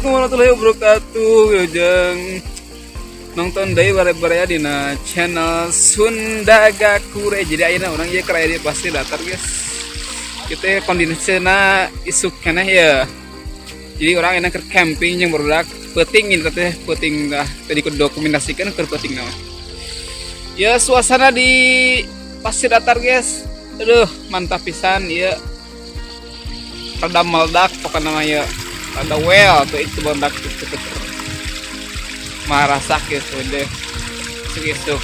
Assalamualaikum warahmatullahi wabarakatuh. Wilujeng nonton deui bare-baraya dina channel Sunda Gakure. Jadi ayeuna urang ieu keur aya di Pasir Datar, guys. Kita kondisina isuk keneh ya. Jadi urang enak keur camping jeung barudak peuting ini teh, peuting dah tadi kudu dokumentasikan keur peuting nama. Ya, suasana di Pasir Datar, guys. Aduh, mantap pisan ya. Rada meledak pokoknya mah ya. Rada well tuh itu meledak itu marasak gitu deh. Isuk-isuk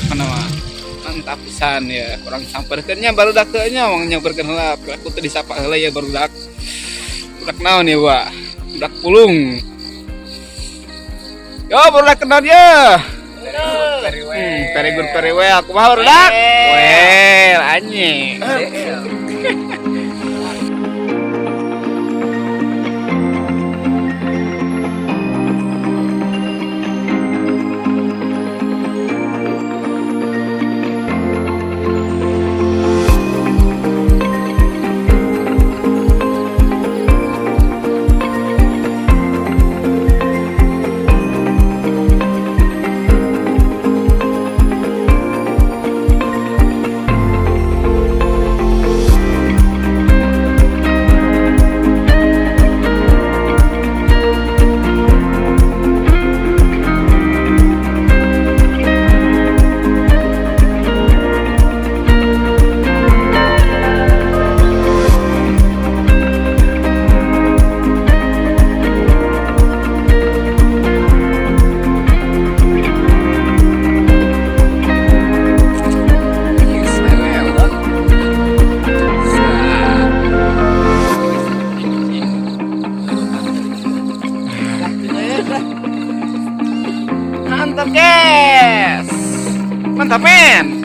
mana mah mantap pisan ya. Urang samperkeun nya barudak nya, wong nyamperkeun heula. Aku teu disapa heula ya barudak. Budak naon ya, Wak? Budak pulung. Yo, barudak kenal ya. Very good, very well. Kumaha, barudak? Well, anjing. Mantap, guys. Mantap, men.